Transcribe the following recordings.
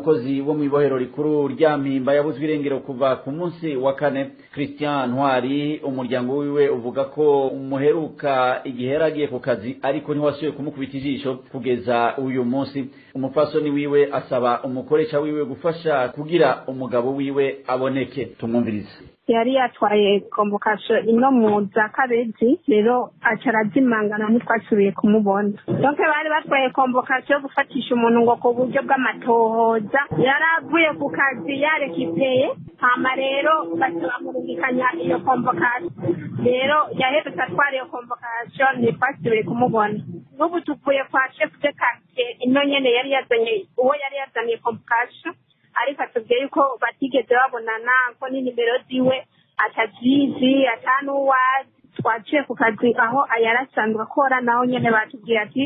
Umukozi wo mw'ibohero rikuru rya Mpimba yabuzwe irengero kuva ku munsi wa kane, Christian Ntwari. Umuryango wiwe uvuga ko umuheruka igihe yaragiye ku kazi, ariko ntiwasubiye kumukubita ijisho kugeza uyu munsi. Umupfasoni wiwe asaba umukoresha wiwe gufasha kugira umugabo wiwe aboneke. Tumwumvirize. Yari yatwaye convocation ino mu za Kabezi, rero aca arazimangana, ntitwasubiye kumubona. Donc bari batwaye convocation yo gufatisha umuntu ngo ku buryo bw'amatohoza. Yari avuye ku kazi yarekipeye, hama rero baca bamurungikanya iyo convocation. Rero yaherutse atwara iyo convocation, ntitwasubiye kumubona. N'ubu tuvuye kwa chef de quartier ino nyene yari yazanye, uwo yari yazaniye convocation, ariko atubwiye yuko batigeze babonana, ko n'inimero ziwe atazizi, atanuwazi. Twaciye ku kazi aho yari asanzwe akora, naho nyene batubwiye ati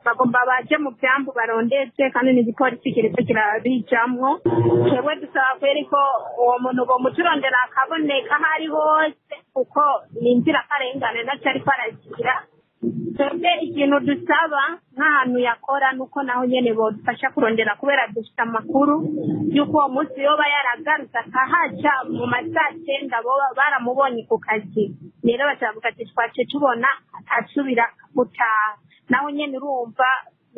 bagomba baje mu byambu barondetse, kandi n'igipolisi kiriko kirabijamwo. Twebwe dusaba kweri ko uwo muntu bomuturondera akaboneka aho ari hose, kuko ni inzirakarengane naco ariko aragira. Twebwe ikintu dusaba nk'ahantu yakora, nuko naho nyene bodufasha kurondera, kubera dufite amakuru y'uko uwo munsi yoba yaragarutse akahaca mu masaa 9, boba baramubonye ku kazi. Rero bacavuga ati twace tubona asubira gutaha. Naho nyene urumva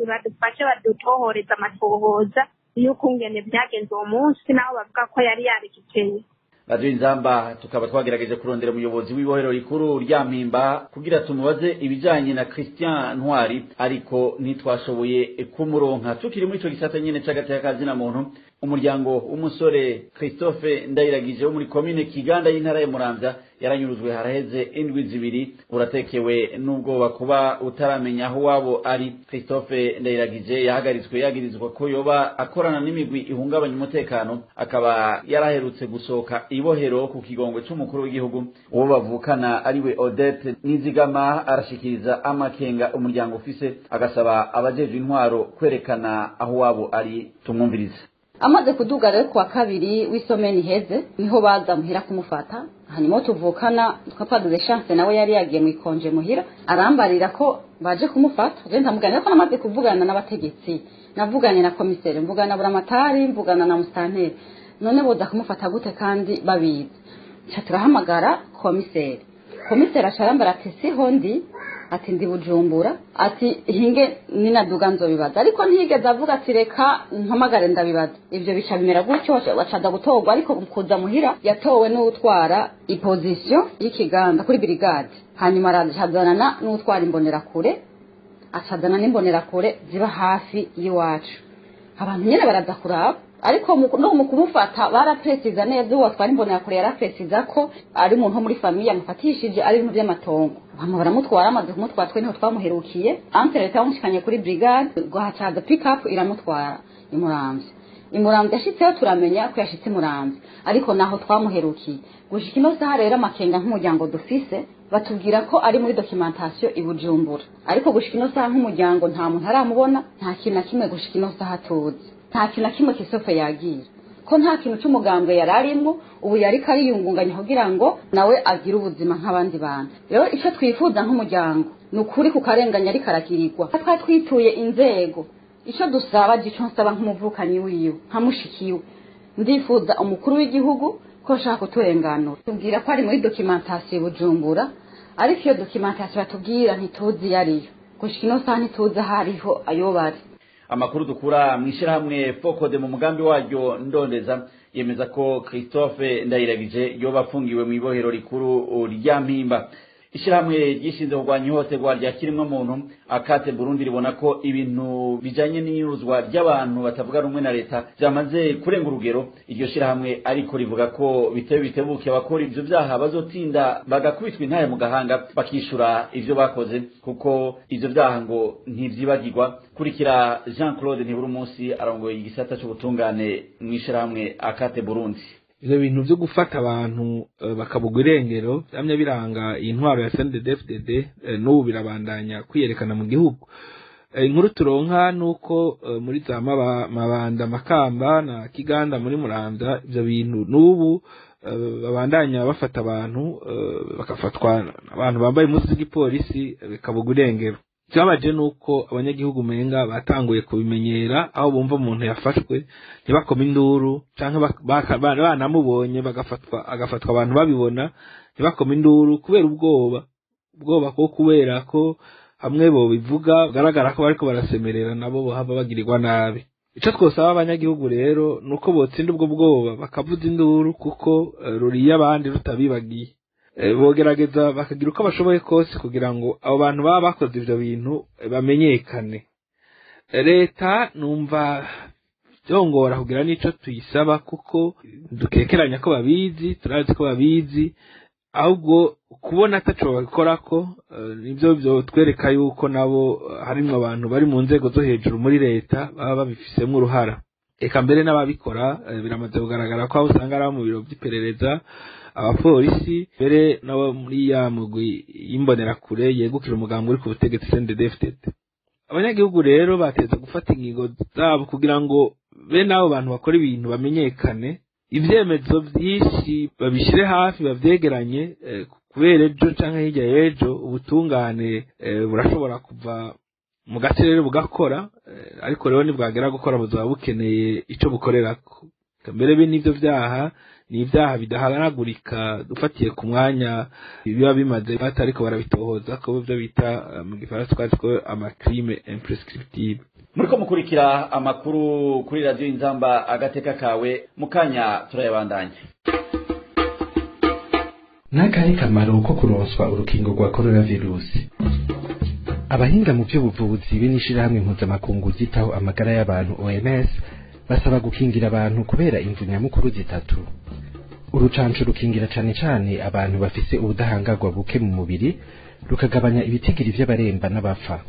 badufashe badutohoreza amatohoza y'ukungene vyagenze uwo munsi, naho bavuga ko yari yarikiteye. Radio Inzamba tukaba twagerageje kurondera umuyobozi w'ibohero rikuru rya Mpimba kugira tumubaze ibijanye na Christian Ntwari, ariko ntitwashoboye kumuronka. Tukiri muri ico gisata nyene c'agateka kazina muntu, umuryango w'umusore Christophe Ndayiragije wo muri komine Kiganda y'intara ya Muramvya yaranyuruzwe haraheze indwi 2, uratekewe n'ubwoba kuba utaramenya aho wabo ari. Christophe Ndayiragije yahagaritswe yagirizwa ko yoba akorana n'imigwi ihungabanya umutekano, akaba yaraherutse gusohoka ibohero ku kigongwe c'umukuru w'igihugu. Uwo bavukana, ariwe Odette Nizigama, arashikiriza amakenga umuryango ufise, agasaba abajejwe intwaro kwerekana aho wabo ari. Tumwumvirize. Amaze kuduga rero kuwa kabiri w'isomeni iheze, niho baza muhira kumufata. Hanyuma tuvukana twapaduze chance, nawe yari yagiye mu ikonje muhira, arambarira ko baje kumufata. Je ndamugana ko namaze kuvugana n'abategetsi, navuganye na komiseri, mvugana na buramatari, mvugana na musitanteri, none boza kumufata gute kandi babizi? Nca turahamagara komiseri. Komiseri acarambara ati siho ndi, ati ndi Bujumbura, ati hinge ninaduga nzobibaza, ariko ntiyigeze avuga ati reka mpamagare ndabibaza. Ivyo bica bimera gutyo, bacaza gutorwa. Ariko kuza muhira yatowe n'utwara i position y'Ikiganda kuri brigade, hanyuma aracazanana n'utwara imbonerakure, acazana n'imbonerakure ziba hafi y'iwacu. Abantu nyene baraza kuraba, ariko no mu kumufata barapresiza neza. Uwo atwara imbonerakure yarapresiza ko ari umuntu wo muri famille amufatishije, ari ibintu by'amatongo. Bamwe baramutwara. Amaze kumutwara, twe niho twamuherukiye. Entre leta yamushikanye kuri brigade, rwahacaza pick up iramutwara Imuramvya. Imuramvya yashitseyo, turamenya ko yashitse Imuramvya, ariko naho twamuherukiye gushika ino saha. Rero amakenga nk'umuryango dufise, batubwira ko ari muri documentation i Bujumbura, ariko gushika ino saha nk'umuryango nta muntu aramubona, nta kintu na kimwe gushika ino saha tuzi, nta kintu na kimwe Christophe yagira, ko nta kintu c'umugambwe yari arimwo. Ubu yariko ariyungunganya kugira ngo nawe agire ubuzima nk'abandi bantu. Rero ico twifuza nk'umuryango ni ukuri ku karenganya ariko aragirirwa. Twari twituye inzego. Ico dusaba, gico nsaba nk'umuvukanyi wiwe, nka mushikiwe, ndifuza umukuru w'igihugu ko ashaka kuturenganura. Tubwira ko ari muri documentation i Bujumbura, ariko iyo documentation batubwira ntituzi iyo ariyo. Gushika ino saha ntituzi aho ariho ayo bari. Amakuru dukura mu ishyirahamwe Fokode mu mugambi waryo ndondeza yemeza ko Christophe Ndayiragije yoba afungiwe mu ibohero rikuru rya Mpimba. Ishyirahamwe ryishinze kurwanya ihohoterwa rya kiremwamuntu Akate Burundi ribona ko ibintu bijanye n'inyuruzwa ry'abantu batavuga rumwe na leta byamaze kurenga urugero. Iryo shyirahamwe ariko rivuga ko bitewe bitebuke abakora ivyo vyaha bazotinda bagakubitwa intahe mu gahanga, bakishura ivyo bakoze, kuko ivyo vyaha ngo ntivyibagirwa. Kurikira Jean Claude Ntiburumunsi, arongoye igisata c'ubutungane mw'ishyirahamwe Akate Burundi. Ivyo bintu vyo gufata abantu bakabugwa irengero vyamye biranga iyi ntwaro ya CNDD-FDD, n'ubu birabandanya kwiyerekana mu gihugu. Inkuru turonka nuko muri za Mabanda, Makamba na Kiganda muri Muramvya, ivyo bintu n'ubu babandanya bafata abantu, bakafatwa abantu bambaye impuzu z'igipolisi, bikabugwa irengero. Ikibabaje nuko abanyagihugu menga batanguye kubimenyera, aho bumva umuntu yafashwe ntibakome induru, canke banamubonye bagafatwa, agafatwa abantu babibona ntibakome induru kubera ubwoba ko kubera ko hamwe bo bivuga garagara ko bariko barasemerera nabo bohava bagirirwa nabi. Ico twosaba abanyagihugu rero nuko botsinda ubwo bwoba bakavuza induru, kuko ruriya abandi rutabibagiye. Bogerageza bakagira uko bashoboye kose kugira ngo abo bantu baba bakoze ivyo bintu bamenyekane. Leta numva byongora kugira nico tuyisaba, kuko dukekeranya ko babizi, turazi ko babizi, ahubwo kubona ataco babikorako nivyo vyotwereka yuko nabo harimwo abantu bari mu nzego zo hejuru muri leta baba babifisemwo uruhara. Eka mbere n'ababikora biramaze kugaragara ko aho usanga ari mu biro vy'iperereza, abapolisi mbere nabo muri ya mugwi y'imbonerakure yegukira umugambi uri ku butegetsi CNDD-FDD. Abanyagihugu rero bateza gufata ingingo zabo kugira ngo bene abo bantu bakora ibintu bamenyekane, ivyemezo vyinshi babishire hafi bavyegeranye, kubera ejo canke hirya y'ejo ubutungane burashobora kuva mu gace rero bugakora, ariko rero nibwagera gukora buzaba bukeneye ico bukorerako. Mbere be n'ivyo vyaha ni ivyaha bidahanagurika dufatiye ku mwanya biba bimaze batariko barabitohoza, ko byo bita mu gifaransa twazi ko amacrime imprescriptible. Muriko mukurikira amakuru kuri radio Inzamba agateka kawe, mukanya turayabandanya. Nakahe kamaro ko kuronswa urukingo rwa coronavirus? Abahinga mu by'ubuvuzi b'inishirahamwe mpuzamakungu ryitaho amagara y'abantu OMS basaba gukingira abantu kubera imvu nyamukuru zitatu. Urucanco rukingira cane cane abantu bafise ubudahangarwa buke mu mubiri, rukagabanya ibitigiri vy'abaremba n'abapfa.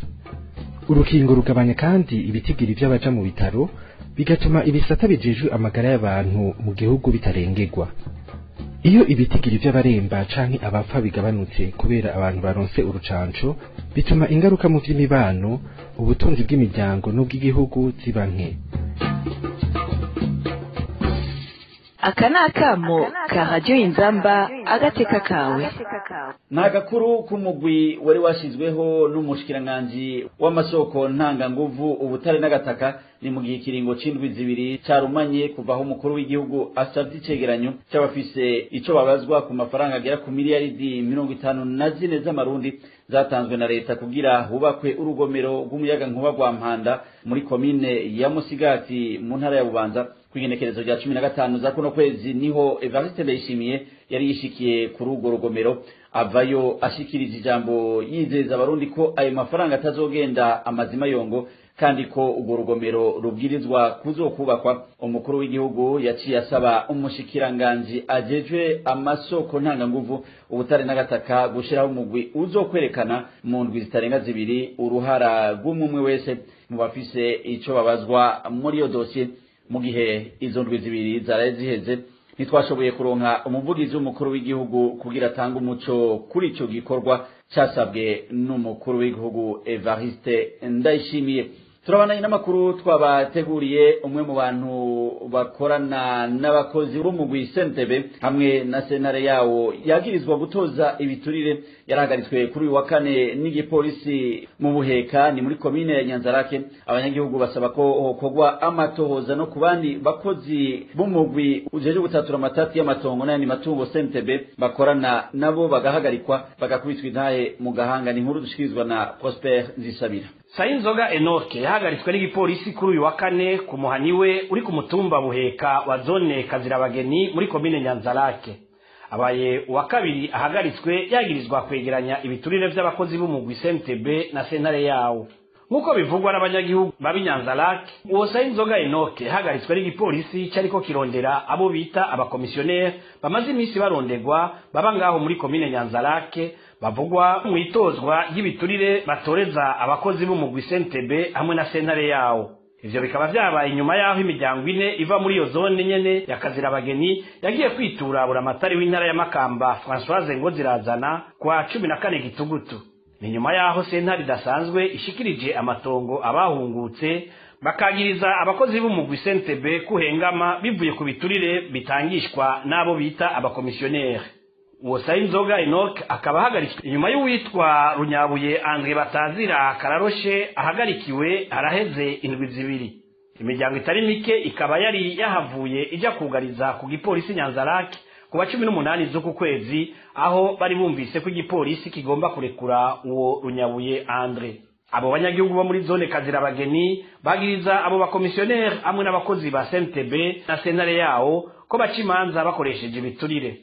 Urukingo rugabanya kandi ibitigiri vy'abaja mu bitaro, bigatuma ibisata bijejwe amagara y'abantu mu gihugu bitarengerwa. Iyo ibitigiri vy'abaremba canke abapfa bigabanutse kubera abantu baronse urucanco, bituma ingaruka mu vy'imibano, ubutunzi bw'imiryango n'ubw'igihugu ziba nke. Aka ni akamo ka Radio Inzamba agateka kawe. Nagakuru k'umugwi wari washizweho n'umushikiranganji w'amasoko ntanganguvu ubutare n'agataka, ni mu gihe ikiringo c'indwi zibiri carumanye kuva aho umukuru w'igihugu asavye icegeranyo c'abafise ico babazwa ku mafaranga agera ku miliyaridi 54 z'amarundi zatanzwe na leta kugira hubakwe urugomero rw'umuyagankuba rwa Mpanda muri komine ya Musigati mu ntara ya Bubanza. Kw'igenekerezo rya 15 za kuno kwezi niho Evariste Ndayishimiye yari yishikiye kuri urwo rugomero, avayo ashikirije ijambo yizeza abarundi ko ayo mafaranga atazogenda amazima yongo, kandi ko urwo rugomero rubwirizwa kuzokubakwa. Umukuru w'igihugu yaciye asaba umushikiranganji ajejwe amasoko ntanganguvu ubutare n'agataka gushiraho umugwi uzokwerekana mu ndwi zitarenga zibiri uruhara rw'umwe wese mu bafise ico babazwa muri iyo dosiye. Mu gihe izo ndwi zibiri zaraye ziheze ntitwashoboye kuronka umuvugizi w'umukuru w'igihugu kugira atange umuco kuri ico gikorwa casabwe n'umukuru w'igihugu Evariste Ndayishimiye. Turabandanye n'amakuru twabateguriye. Umwe mu bantu bakorana n'abakozi b'umugwi CNTB hamwe na sentare yawo yagirizwa gutoza ibiturire yarahagaritswe kuri uyu wa kane n'igipolisi mu Buheka, ni muri komine ya Nyanzarake. Abanyagihugu basaba ko hokorwa amatohoza no ku bandi bakozi b'umugwi ujeje gutatura amatati y'amatongo n'ayandi matungo CNTB bakorana nabo bagahagarikwa bagakubitwa intahe mu gahanga. Ni inkuru dushikirizwa na Prosper Nzisabira. Sayinzoga Enoke yahagaritswe n'igipolisi kuri uyu wa kane ku muhani we uri ku mutumba Buheka wa zone Kazirabageni muri komine Nyanzarake. Abaye uwa kabiri ahagaritswe yagirizwa kwegeranya ibiturire vy'abakozi b'umugwi CNTB na sentare yawo. Nkuko bivugwa n'abanyagihugu babi Nyanzarake, uwo Sayinzoga Enoke yahagaritswe n'igipolisi cyariko kirondera abo bita abakomisiyoneri bamaze iminsi barondegwa baba ngaho muri komine Nyanzarake, bavugwa mu itozwa ry'ibiturire batoreza abakozi b'umugwi CNTB hamwe na sentare yawo. Ivyo bikaba vyabaye inyuma yaho imiryango ine iva muri iyo zone nyene ya Kazirabageni yagiye kwitura buramatari w'intara ya Makamba Françoise Ngozirazana kwa 14 Gitugutu. Ni nyuma yaho sentare idasanzwe ishikirije amatongo abahungutse bakagiriza abakozi b'umugwi CNTB kuhengama bivuye ku biturire bitangishwa n'abo bita abakomisiyoneri. Uwo Sayinzoga Enoch akaba ahagaritswe inyuma y'uwitwa Runyabuye Andre Batazira Kararoshe ahagarikiwe haraheze indwi 2. Imiryango itari mike ikaba yari yahavuye ijya kugariza ku gipolisi Nyanzarake kuwa 18 z'uku kwezi, aho bari bumvise ko igipolisi kigomba kurekura uwo Runyabuye Andre. Abo banyagihugu bo muri zone Kazirabageni bagiriza abo bakomisiyoneri hamwe n'abakozi ba SNTB na sentare yawo ko baca imanza bakoresheje ibiturire.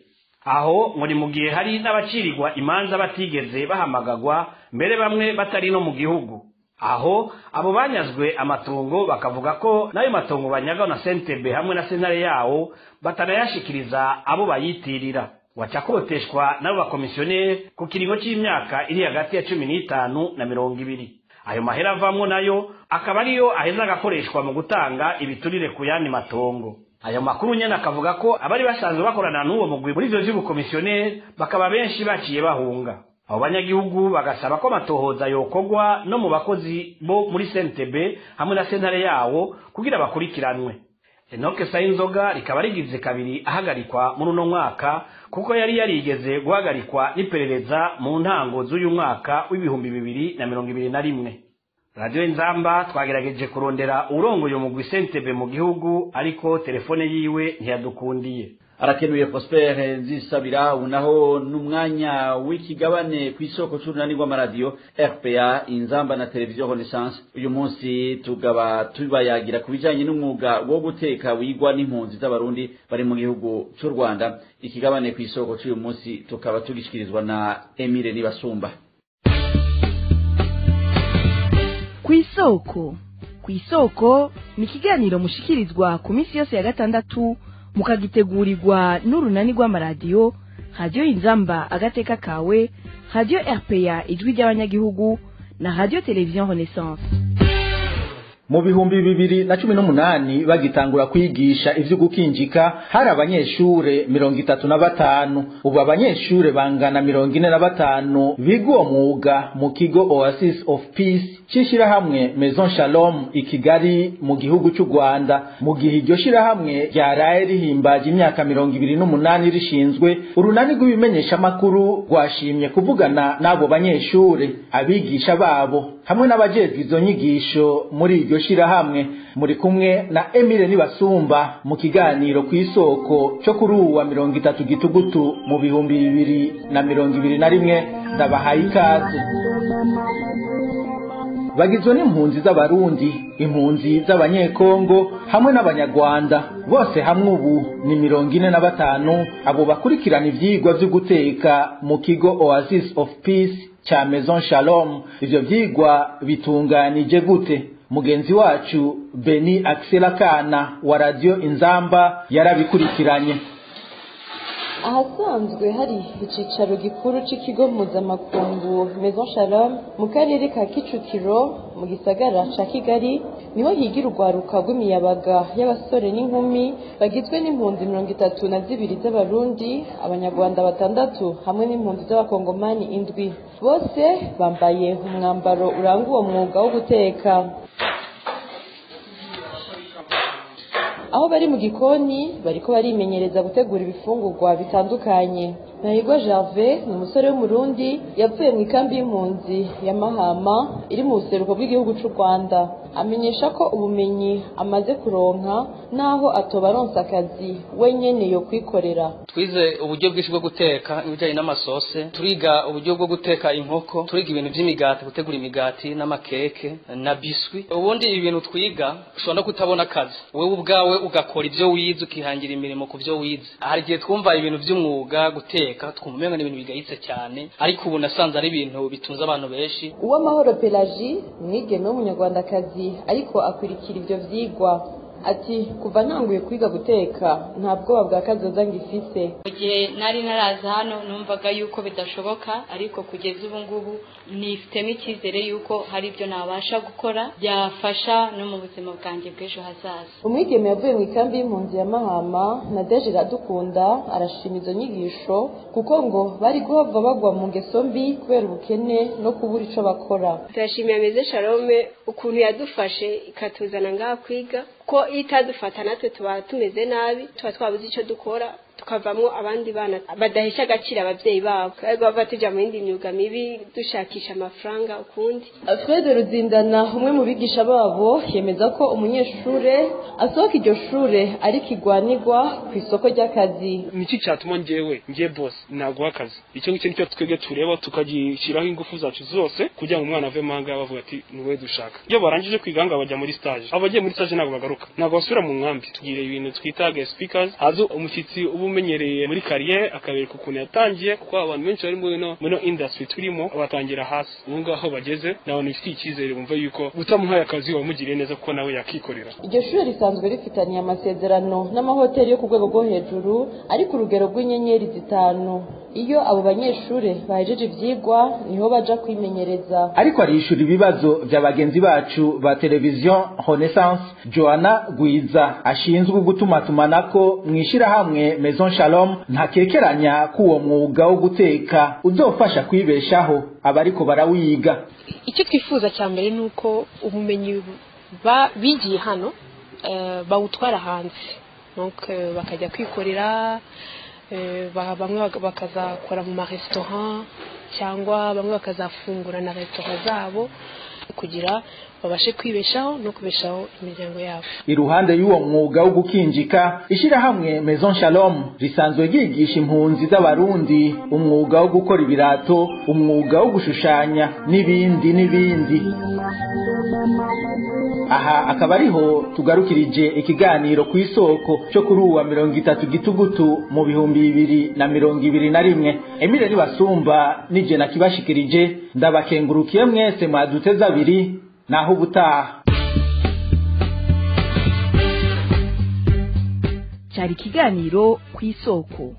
Aho ngo ni mu gihe hari n'abacirirwa imanza batigeze bahamagagwa, mbere bamwe batari no mu gihugu. Aho abo banyazwe amatongo bakavuga ko n'ayo matongo banyaga na SNTB hamwe na sentare yawo batanayashikiriza abo bayitirira. Wacakoteshwa n'abo bakomisiyoneri ku kiringo c'imyaka iri hagati ya 15 na 20. Ayo mahera avamwo nayo akaba ariyo aheza agakoreshwa mu gutanga ibiturire ku yandi matongo. Ayo makuru nyene akavuga ko abari basanzwe bakorana n'uwo mugwi muri ivyo vy'ubukomisiyoneri bakaba benshi baciye bahunga. Abo banyagihugu bagasaba ko amatohoza yokogwa no mu bakozi bo muri SNTB hamwe na sentare yawo kugira bakurikiranwe. Enoch Sayinzoga rikaba rigize kabiri ahagarikwa muri uno mwaka, kuko yari yarigeze guhagarikwa n'iperereza mu ntango z'uyu mwaka w'2021. Radio Inzamba twagerageje kurondera urongoye umugwi SNTB mu gihugu, ariko telefone yiwe ntiyadukundiye. Arakenuye Prosper Nzisabira. Unaho n'umwanya w'ikigabane ku isoko c'urunani rw'amaradiyo RPA Inzamba na Televiziyo Renaissance. Uyu munsi tugaba tubayagira ku bijanye n'umwuga wo guteka wigwa n'impunzi z'abarundi bari mu gihugu c'u Rwanda. Ikigabane ku isoko c'uyu munsi tukaba tugishikirizwa na Emile Nibasumba. Kw'isoko ni ikiganiro mushikirizwa ku minsi yose ya gatandatu, mukagitegurirwa n'urunani rw'amaradiyo Radio Inzamba agateka kawe, Radio RPA ijwi ry'abanyagihugu na Radio Television Renaissance. Mu 2018 bagitangura kwigisha ivyo gukinjika hari abanyeshure 35. Ubu abanyeshure bangana 45 biga uwo mwuga mu kigo Oasis of Peace c'ishirahamwe Maison Shalom i Kigali mu gihugu c'u Rwanda. Mu gihe iryo shirahamwe ryaraye rihimbaje imyaka 28 rishinzwe, urunani rw'ibimenyeshamakuru rwashimye kuvugana n'abo banyeshure, abigisha babo hamwe n'abajejwe izo nyigisho muri iryo shirahamwe. Muri kumwe na Emile Nibasumba mu kiganiro ku isoko cyo kuri uwa 30 gitugutu mu 2021. Ndabahaye ikaze. Bagizwe n'impunzi z'abarundi, impunzi z'abanyekongo hamwe n'abanyarwanda, bose hamwe ubu ni 45. Abo bakurikirana ivyigwa vyo guteka mu kigo Oasis of Peace cha Maison Shalom. Ivyo vyigwa bitunganije gute? Mugenzi wacu Beni Axelakana wa Radio Inzamba yarabikurikiranye. Ahasanzwe hari icicaro gikuru c'ikigo mpuzamakungu Maison Shalom mu karere ka Kicukiro mu gisagara ca Kigali, niho higira urwaruka rw'imiyabaga y'abasore n'inkumi bagizwe n'impunzi 32 z'abarundi, abanyarwanda 6 hamwe n'impunzi z'abakongomani 7. Bose bambaye umwambaro uranga uwo mwuga wo guteka. Aho bari mu gikoni bariko barimenyereza gutegura ibifungurwa bitandukanye. Nahigwa Gervais ni umusore w'umurundi yavuye mu ikambi y'impunzi ya Mahama iri mu buseruko bw'igihugu c'u Rwanda. Amenyesha ko ubumenyi amaze kuronka naho atobaronsa akazi wenyene yo kwikorera. Twize uburyo bwinshi bwo guteka ibijanye n'amasose, turiga uburyo bwo guteka inkoko, turiga ibintu vy'imigati, gutegura imigati n'amakeke na biswi. Ubundi ibintu twiga ushobora no kutabona akazi, wewe ubwawe ugakora ivyo wize, ukihangira imirimo ku vyo wize. Hari igihe twumva ibintu vy'umwuga guteka twumva umenga ni ibintu bigayitse cyane, ariko ubu nasanze ari ibintu bitunze abantu benshi. Uwamahoro Pelagie, umwigeme w'umunyarwandakazi ariko akurikira ivyo vyigwa, ati kuva ntanguye kwiga guteka nta bwoba bwa kazoza ngifise. Mu gihe nari naraza hano numvaga yuko bidashoboka, ariko kugeza ubu ngubu nifitemo icyizere yuko hari ibyo nabasha gukora byafasha no mu buzima bwanjye bw'ejo hazaza. Umwigeme yavuye mu ikambi y'impunzi ya Mahama na Deje Iradukunda arashima izo nyigisho kuko ngo bari guhava bagwa mu ngeso mbi kubera ubukene no kubura ico bakora. Turashimiye Maison Shalom ukuntu yadufashe ikatuzana ngaha kwiga, ko itadufata natwe tuba tumeze nabi, tuba twabuze icyo dukora, Tukavamwo abandi bana badahesha agaciro abavyeyi babo, bava tuja mu yindi myuga mibi dushakisha amafaranga ukundi. Fred Ruzindana, umwe mu bigisha babo, yemeza ko umunyeshure asohoka iryo shure ariko igwanirwa ku isoko ry'akazi. Niki cyatuma njyewe ngiye boss naguha akazi? Icyo ngicyo nicyo twebwe tureba, tukagishyiraho ingufu zacu zose kugira ngo umwana ave mahanga bavuga ati niwe dushaka. Iyo barangije kwiga ngo bajya muri stage, abagiye muri stage ntabwo bagaruka, ntabwo basubira mu nkambi. Tugira ibintu twita guest speakers, haza umushyitsi uba umenyereye muri carrière akabereka ukuntu yatangiye, kuko abantu benshi bari muri no industry turimo batangira hasi. Ubu ngaho bageze ni abantu bifitiye icyizere, bumva yuko utamuhaye akazi wamugiriye neza kuko nawe yakikorera. Iryo shuri risanzwe rifitaniye amasezerano n'amahoteli yo ku rwego rwo hejuru, ariko urugero rw'inyenyeri 5. Iyo abo banyeshure bahejeje ivyigwa niho baja kwimenyereza. Ariko arishura ibibazo vya bagenzi bacu ba televiziyo Renaissance, Joanna Gwiza ashinzwe gutumatumanako mwishirahamwe Maison Shalom ntakekeranya ko uwo mwuga wo guteka uzofasha kwibeshaho abariko barawiga. Icyo twifuza cya mbere ni uko ubumenyi bigiye hano bawutwara hanze, donc bakajya kwikorera, bamwe bakazakora mu marestaurant cyangwa bamwe bakazafungura na restaurant zabo kugira babashe kwibeshaho no kubeshaho imiryango yabo. Iruhande y'uwo mwuga wo gukinjika, ishirahamwe Maison Shalom risanzwe ryigisha impunzi z'abarundi umwuga wo gukora ibirato, umwuga wo gushushanya n'ibindi n'ibindi. Aha akaba ariho tugarukirije ikiganiro ku isoko cyo kuri uwa 30 gitugutu mu 2021. Emile Nibasumba nije nakibashikirije, ndabakengurukiye mwese mwaduteze abiri, naho ubutaha. Cyari ikiganiro ku isoko.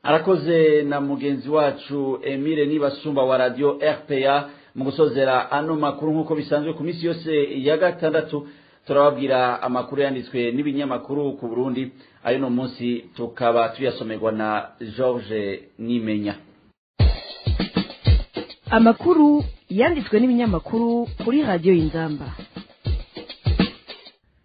Arakoze na mugenzi wacu Emile Nibasumba wa Radio RPA. Mu gusozera ano makuru, nk'uko bisanzwe ku minsi yose ya gatandatu, turababwira amakuru yanditswe n'ibinyamakuru ku Burundi. Ayo no munsi tukaba tuyasomerwa na George Nimenya. Amakuru yanditswe n'ibinyamakuru kuri Radio Inzamba.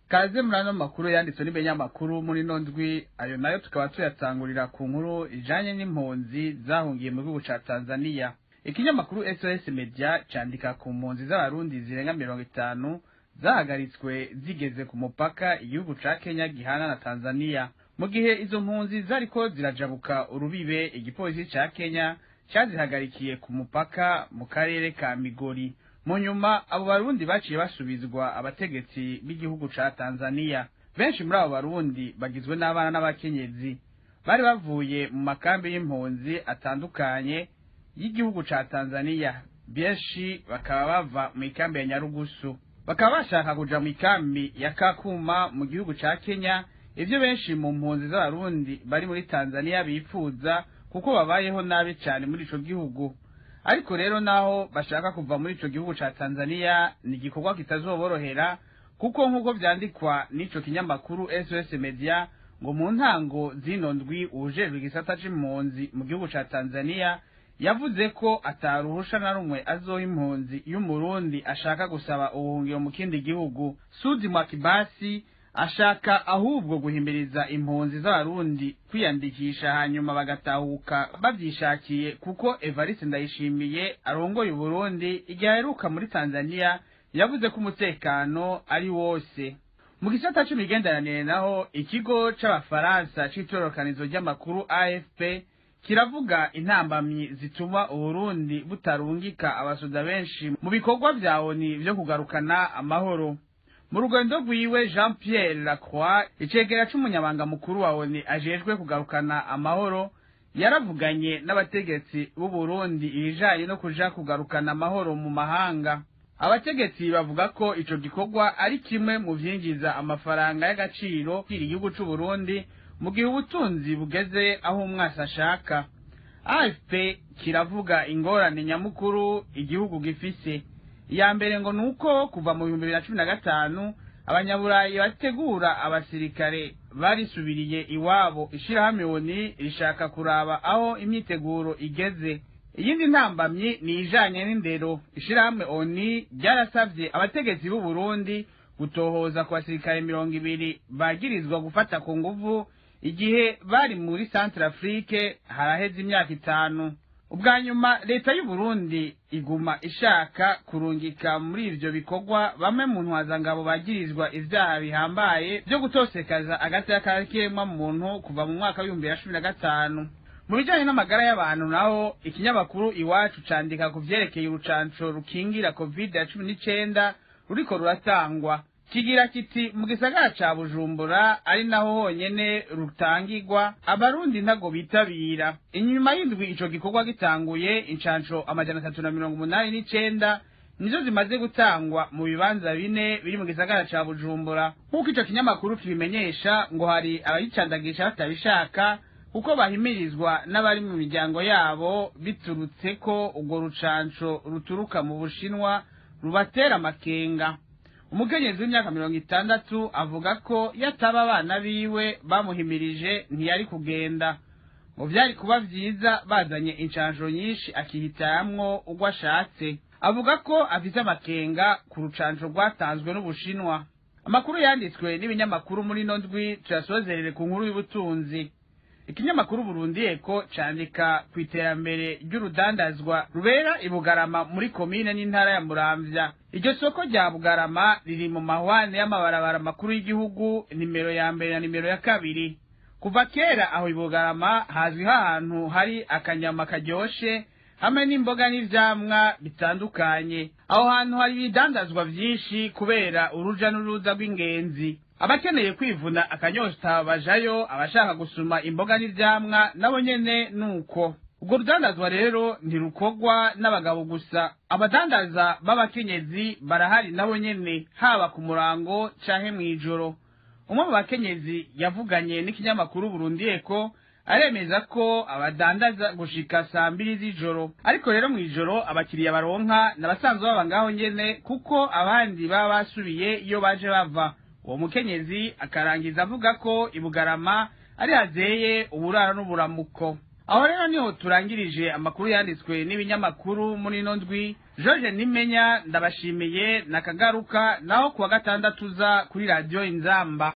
Kaze muri ano makuru yanditswe n'ibinyamakuru muri ino ndwi, ayo nayo tukaba tuyatangurira ku nkuru ijanye n'impunzi zahungiye mu gihugu ca Tanzania. Ikinyamakuru SOS Media candika ku mpunzi z'abarundi zirenga 50 zahagaritswe zigeze ku mupaka igihugu ca Kenya gihana na Tanzania. Mu gihe izo mpunzi zariko zirajabuka urubibe, igipolisi ca Kenya cazihagarikiye ku mupaka mu karere ka Migori. Mu nyuma abo barundi baciye basubizwa abategetsi b'igihugu ca Tanzania. Benshi muri abo barundi bagizwe n'abana n'abakenyezi bari bavuye mu makambi y'impunzi atandukanye y'igihugu ca Tanzania, benshi bakaba bava mu ikambi ya Nyarugusu, bakaba bashaka kuja mu ikambi ya Kakuma mu gihugu ca Kenya. Ivyo benshi mu mpunzi z'abarundi bari muri Tanzania bifuza, kuko babayeho nabi cane muri ico gihugu. Ariko rero naho bashaka kuva muri ico gihugu ca Tanzania, ni igikorwa kitazoborohera, kuko nk'uko vyandikwa n'ico kinyamakuru SOS Media, ngo mu ntango zino ndwi uwujejwe igisata c'impunzi mu gihugu ca Tanzania yavuze ko ataruhusha na rumwe azoha impunzi y'umurundi ashaka gusaba ubuhungiro mu kindi gihugu. Sudi Mwakibasi ashaka ahubwo guhimiriza impunzi z'abarundi kwiyandikisha hanyuma bagatahuka bavyishakiye, kuko Evariste Ndayishimiye arongoye Uburundi igihe aheruka muri Tanzania yavuze ko umutekano ari wose. Mu gisata c'imigenderanire naho, ikigo c'abafaransa c'itororokanizo ry'amakuru AFP kiravuga intambamyi zituma Uburundi butarungika abasoda benshi mu bikorwa vya ONU vyo kugarukana amahoro. Mu rugendo rwiwe, Jean Pierre Lacroix, icegera c'umunyabanga mukuru wa ONU ajejwe kugarukana amahoro, yaravuganye n'abategetsi b'u Burundi ibijanye no kuja kugarukana amahoro mu mahanga. Abategetsi bavuga ko ico gikorwa ari kimwe mu vyinjiza amafaranga y'agaciro igihugu c'u Burundi mu gihe ubutunzi bugeze aho umwasi ashaka. AFP kiravuga ingorane nyamukuru igihugu gifise. Iya mbere ngo nuko kuva mu 2015 abanyaburayi bategura abasirikare barisubiriye iwabo, ishirahamwe ONU rishaka kuraba aho imyiteguro igeze. Iyindi ntambamyi ni ijanye n'indero. Ishirahamwe ONU ryarasavye abategetsi b'u Burundi Gutohoza ku basirikare 20 bagirizwa gufata ku nguvu igihe bari muri Centrafrique haraheze imyaka 5. Ubwa nyuma leta y'u Burundi iguma ishaka kurungika muri ivyo bikorwa bamwe mu ntwazangabo bagirizwa ivyaha bihambaye vyo gutosekaza agateka ka muntu kuva mu mwaka wa 2015. Mu bijanye n'amagara y'abantu naho, ikinyamakuru Iwacu candika ku vyerekeye urucanco rukingira COVID-19 ruriko ruratangwa. Kigira kiti mu gisagara ca Bujumbura ari naho honyene rutangirwa, abarundi ntago bitabira. Inyuma y'indwi ico gikorwa gitanguye, incanco 389 nizo zimaze gutangwa mu bibanza 4 biri mu gisagara ca Bujumbura. Nk'uko ico kinyamakuru kibimenyesha, ngo hari abayicandagisha batabishaka kuko bahimirizwa n'abari mu miryango yabo, biturutse ko urwo rucanco ruturuka mu Bushinwa rubatera amakenga. Umukenyezi w'imyaka 60 avuga ko yataba abana biwe bamuhimirije ntiyari kugenda, ngo vyari kuba vyiza bazanye incanco nyinshi akihitamwo urwo ashatse. Avuga ko afise amakenga ku rucanco rwatanzwe n'Ubushinwa. Amakuru yanditswe n'ibinyamakuru muri ino ndwi tuyasozerere ku nkuru y'ubutunzi. Ikinyamakuru Burundi Eko candika ku iterambere ry'urudandazwa rubera i Bugarama muri komine n'intara ya Muramvya. Iryo soko rya Bugarama riri mu mahwane y'amabarabara makuru y'igihugu, nimero ya 1 na nimero ya 2. Kuva kera aho i Bugarama hazwiho ahantu hari akanyama karyoshe hamwe n'imboga n'ivyamwa bitandukanye. Aho hantu hari ibidandazwa vyinshi kubera uruja n'uruza rw'ingenzi. Abakeneye kwivuna akanyota bajayo, abashaka gusuma imboga n'ivyamwa nabo nyene nuko. Ubwo rudandazwa rero ntirukorwa n'abagabo gusa, abadandaza b'abakenyezi barahari nabo nyene, haba ku murango canke mw'ijoro. Umwe mu bakenyezi yavuganye n'ikinyamakuru Burundi Eko aremeza ko abadandaza gushika saa 2 z'ijoro, ariko rero mw'ijoro abakiriya baronka n'abasanzwe baba ngaho nyene, kuko abandi baba basubiye iyo baje bava. Uwo mukenyezi akarangiza avuga ko i Bugarama ari hazeye uburaro n'uburamuko. Aho rero niho turangirije amakuru yanditswe n'ibinyamakuru muri ino ndwi. George Nimenya ndabashimiye, nakagaruka naho kuwa gatandatu za kuri Radio Inzamba.